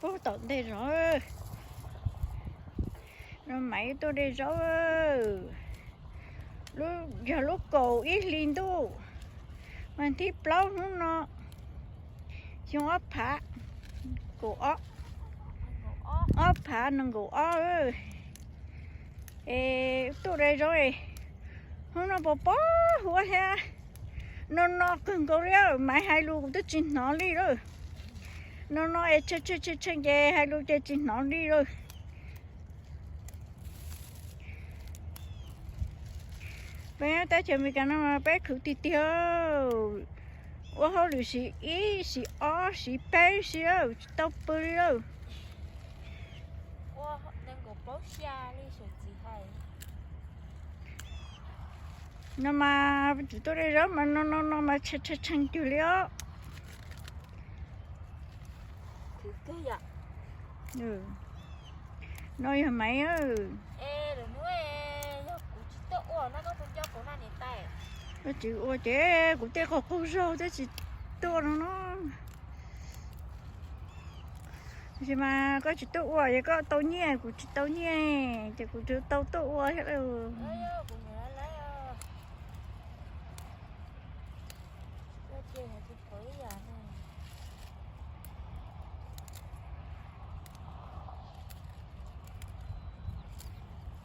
Puag tom ntej zos no, Maiv tuaj de zaub. Yog lub kaum ib hlis ntuj, mas thib plaub hnub no, xyoo ob phav kaum ob, ob phav nees nkaum ob. Es tuaj de zaub, hnub no pos pob huab thiab. No no kawg nkaus li, Maiv hais lus kuv twb tsis hnov li lawm. No no es tshee tshee tshee ces hais lus ces tsis hnov li lawm. Peb teb chaws Amelikas no peb khwv tiag tiag, ua hauj lwm siv ib siv ob siv peb siv tsis tau pw li lawm. No mas tsis tuaj de zaub mas no no no mas tshee tshee tshee cuag li os. No yog Maiv. Koj tsis ua ces kuv tej qaug qaug zog thiab tsis tuaj no no. Tab sis mas koj tsis tuaj ua ces koj tau nyiaj, kuv tsis tau nyiaj, ces kuv tsis tau tuaj ua thiab.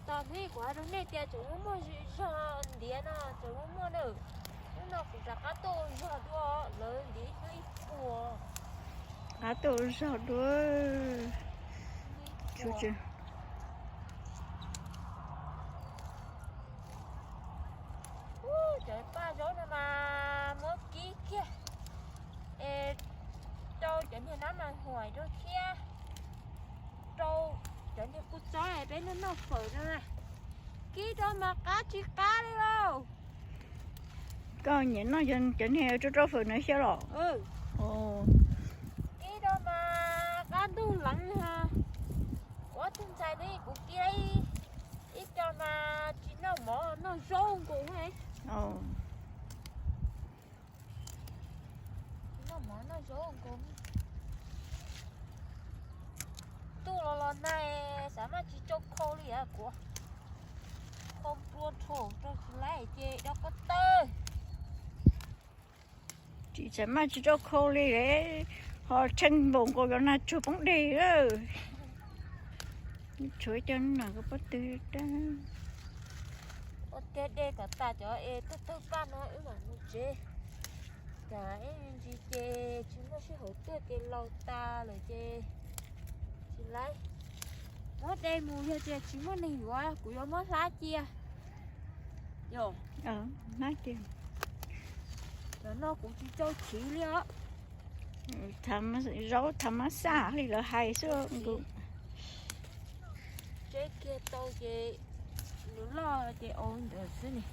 Tos hnub kuv hais rau nej tias tseem muaj muaj zog ntiav no, tseem muaj muaj na. Hnub no kuv rov qab tuaj ua zog dua, lawv ntiav ib hnub ib puas. Qab tuaj ua zog dua. Cov paj zaub no mas muab kib kiag es rau cov niag nab mas huam rau thiab, rau cov niag kua txob peb noj noj fawm no. Kib rau mas qab tsis qab li lauj. Koj nyiam noj cov niag rau rau fawm no xwb los? Kib rau mas qab ntuj leev. Kuv ob tug ntxhais ne kuv kib ib co mas tsis noj mov noj zaub nkaus. Noj mov noj zaub nkaus. Ntuj los los nag, xav maj tsis tsau khau li kuv. Khau nplua rhuav rau tsis laib ces do ko taw. Tsis xav maj tsis tsau khau li, ho tshee npaum nkaus cov nag tsuag poob dej lawm. Tshuav cov nag ko pob tw. Ua tiag de kom tas cov es tawg tawg paj no wb mam mus tsev. Cas ib me ntsis ces tsis muaj sij hawm tuaj ces laus tas lawm ces tsis laib. Muab de mus yog tias tsis muaj neeg yuav kuv yuav muab hlab cia. Yog, hlab cia. Cov no kuv tsis tsau chiv li os. Zaub thav mab xaj li lawv hais xwb. Tseb kiag tau ces nws loj ces au ntawd xwb ne.